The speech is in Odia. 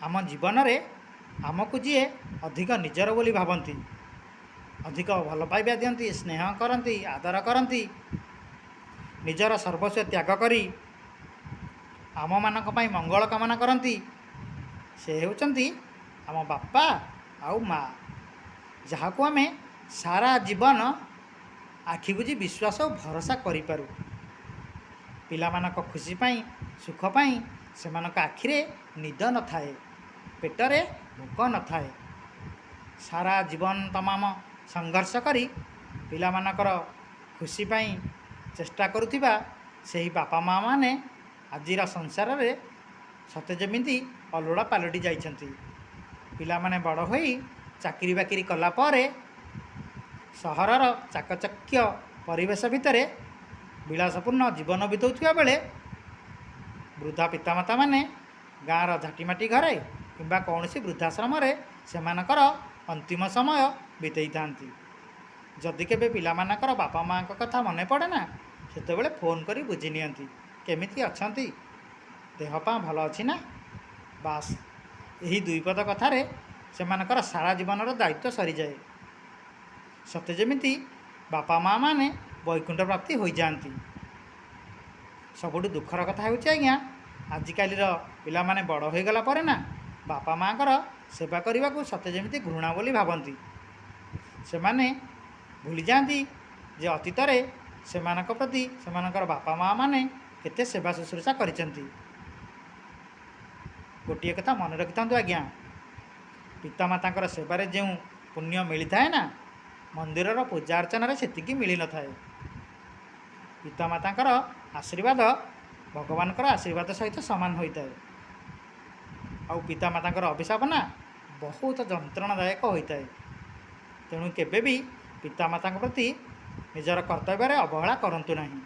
ଆମ ଜୀବନରେ ଆମକୁ ଯିଏ ଅଧିକ ନିଜର ବୋଲି ଭାବନ୍ତି, ଅଧିକ ଭଲ ପାଇବା ଦିଅନ୍ତି, ସ୍ନେହ କରନ୍ତି, ଆଦର କରନ୍ତି, ନିଜର ସର୍ବସ୍ୱ ତ୍ୟାଗ କରି ଆମମାନଙ୍କ ପାଇଁ ମଙ୍ଗଳ କାମନା କରନ୍ତି, ସେ ହେଉଛନ୍ତି ଆମ ବାପା ଆଉ ମା, ଯାହାକୁ ଆମେ ସାରା ଜୀବନ ଆଖି ବୁଜି ବିଶ୍ୱାସ ଓ ଭରସା କରିପାରୁ। ପିଲାମାନଙ୍କ ଖୁସି ପାଇଁ, ସୁଖ ପାଇଁ ସେମାନଙ୍କ ଆଖିରେ ନିଦ ନଥାଏ, ପେଟରେ ଭୋକ ନଥାଏ। ସାରା ଜୀବନ ତମାମ ସଂଘର୍ଷ କରି ପିଲାମାନଙ୍କର ଖୁସି ପାଇଁ ଚେଷ୍ଟା କରୁଥିବା ସେହି ବାପା ମାଆମାନେ ଆଜିର ସଂସାରରେ ସତେ ଯେମିତି ଅଲୋଡ଼ା ପାଲଟି ଯାଇଛନ୍ତି। ପିଲାମାନେ ବଡ଼ ହୋଇ ଚାକିରି ବାକିରି କଲା ପରେ ସହରର ଚାକଚକ୍ୟ ପରିବେଶ ଭିତରେ ବିଳାସପୂର୍ଣ୍ଣ ଜୀବନ ବିତାଉଥିବା ବେଳେ ବୃଦ୍ଧା ପିତାମାତାମାନେ ଗାଁର ଝାଟିମାଟି ଘରେ କିମ୍ବା କୌଣସି ବୃଦ୍ଧାଶ୍ରମରେ ସେମାନଙ୍କର ଅନ୍ତିମ ସମୟ ବିତେଇଥାନ୍ତି। ଯଦି କେବେ ପିଲାମାନଙ୍କର ବାପା ମାଆଙ୍କ କଥା ମନେ ପଡ଼େ ନା, ସେତେବେଳେ ଫୋନ୍ କରି ବୁଝି ନିଅନ୍ତି କେମିତି ଅଛନ୍ତି, ଦେହ ପା ଭଲ ଅଛି ନା। ବାସ୍, ଏହି ଦୁଇ ପଦ କଥାରେ ସେମାନଙ୍କର ସାରା ଜୀବନର ଦାୟିତ୍ୱ ସରିଯାଏ। ସତେ ଯେମିତି ବାପା ମାଆମାନେ ବୈକୁଣ୍ଠ ପ୍ରାପ୍ତି ହୋଇଯାଆନ୍ତି। ସବୁଠୁ ଦୁଃଖର କଥା ହେଉଛି ଆଜ୍ଞା, ଆଜିକାଲିର ପିଲାମାନେ ବଡ଼ ହୋଇଗଲା ପରେ ନା ବାପା ମାଆଙ୍କର ସେବା କରିବାକୁ ସତେ ଯେମିତି ଘୃଣା ବୋଲି ଭାବନ୍ତି। ସେମାନେ ଭୁଲିଯାଆନ୍ତି ଯେ ଅତୀତରେ ସେମାନଙ୍କ ପ୍ରତି ସେମାନଙ୍କର ବାପା ମାଆମାନେ କେତେ ସେବା ଶୁଶ୍ରୂଷା କରିଛନ୍ତି। ଗୋଟିଏ କଥା ମନେ ରଖିଥାନ୍ତୁ ଆଜ୍ଞା, ପିତାମାତାଙ୍କର ସେବାରେ ଯେଉଁ ପୁଣ୍ୟ ମିଳିଥାଏ ନା, ମନ୍ଦିରର ପୂଜା ଅର୍ଚ୍ଚନାରେ ସେତିକି ମିଳିନଥାଏ। ପିତାମାତାଙ୍କର ଆଶୀର୍ବାଦ ଭଗବାନଙ୍କର ଆଶୀର୍ବାଦ ସହିତ ସମାନ ହୋଇଥାଏ। ଆଉ ପିତାମାତାଙ୍କର ଅଭିଶାପ ନା ବହୁତ ଯନ୍ତ୍ରଣାଦାୟକ ହୋଇଥାଏ। ତେଣୁ କେବେ ବି ପିତାମାତାଙ୍କ ପ୍ରତି ନିଜର କର୍ତ୍ତବ୍ୟରେ ଅବହେଳା କରନ୍ତୁ ନାହିଁ।